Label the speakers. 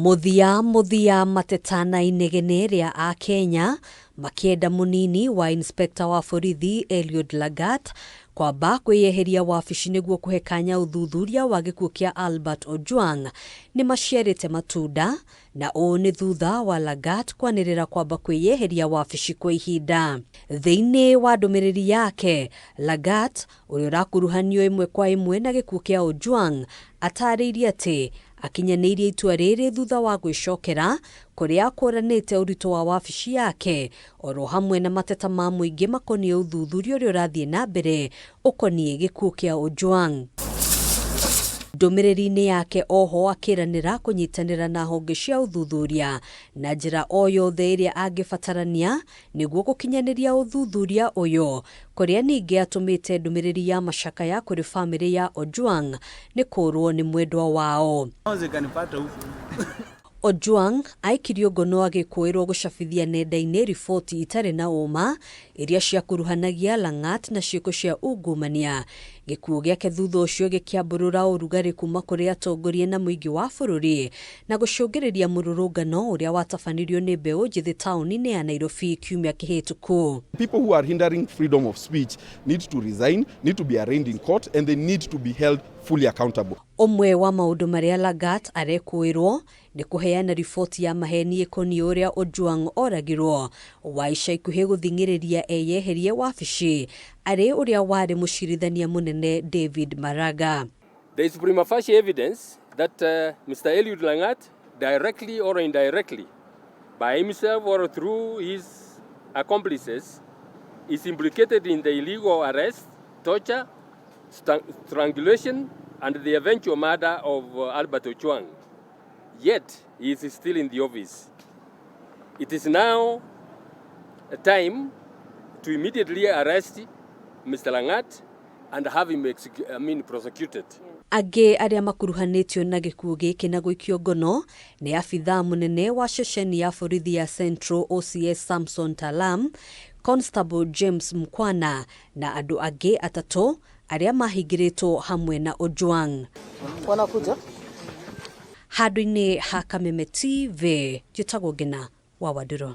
Speaker 1: Mũthia mũthia mateta na inegene rĩa Akenya makĩenda mũnini wa inspector wa borithi Eliud Lagat kwamba kwĩyeheria wabici nĩguo kũhe kanya ũthuthuria wa gĩkuũ kĩa Albert Ojwang nĩ maciarĩte matunda na ũũ nĩ thutha wa Lagat kwanĩrĩra kwamba kwĩyeheria wabici kwa ihinda. Thĩinĩ wa ndũmĩrĩri yake, Lagat ũrĩa ũrakuruhanio ĩmwe kwa ĩmwe na gĩkuũ kĩa Ojwang atarĩirie atĩ akinyanĩirie itua rĩrĩ thutha wa gwĩcokera kũrĩa akũranĩte ũritũ wa wabici yake oro hamwe na mateta ma mũingĩ makoniĩ ũthuthuria ũrĩa ũrathiĩ na mbere ũkoniĩ gĩkuũ kĩa Ojwang. Ndũmĩrĩri-inĩ yake oho akĩranĩra kũnyitanĩra na honge cia ũthuthuria na njĩra o yothe ĩrĩa angĩbatarania nĩguo gũkinyanĩria ũthuthuria ũyũ kũrĩa ningĩ atũmĩte ndũmĩrĩri ya macakaya kũrĩ bamĩrĩ ya Ojwang nĩ kũrwo nĩ mwendwa wao. Ojwang aikirio ngono agĩkũĩrwo gũcabithia nenda-inĩ riboti itarĩ na ũma iria ciakuruhanagia Langat na ciĩko cia ungumania. Gĩkuũ gĩake thutha ũcio gĩkĩambũrũra ũrugarĩ kuma kũrĩ atongoria na mũingĩ wa bũrũri na gũcũngĩrĩria mũrũrũngano ũrĩa watabanirio nĩ mbeũ njĩthĩ taũni-inĩ ya Nairobi kiumia kĩhĩtũku.
Speaker 2: People who are hindering freedom of speech need to resign, need to be arraigned in court, and they need to be held fully accountable.
Speaker 1: Ũmwe wa maũndũ marĩa Lagat arekũĩrwo nĩ kũheana riboti ya maheni ĩkoniĩ ũrĩa Ojwang oragirwo wa ica ikuhĩ gũthing'ĩrĩria eyeherie wabici arĩ ũrĩa warĩ mũcirithania mũnene David Maraga.
Speaker 3: There is prima facie evidence that Mr. Eliud Langat, directly or indirectly, by himself or through his accomplices, is implicated in the illegal arrest, torture, strangulation, and the eventual murder of Albert Ojwang. Yet, he is still in the office. It is now a time to immediately arrest Mr. Langat and have him I mean, prosecuted.
Speaker 1: Angĩ arĩa makuruhanĩtio na gĩkuũ gĩkĩ na gũikio ngono nĩ abithaa mũnene wa ceceni ya borithi ya Central OCS Samson Talam, Constable James Mkwana na andũ angĩ atatũ arĩa mahingĩrĩtwo hamwe na Ojwang.
Speaker 4: Wanakuja
Speaker 1: Handũ-inĩ ha Kameme TV, njĩtagwo Ngina wa Wandũrũ.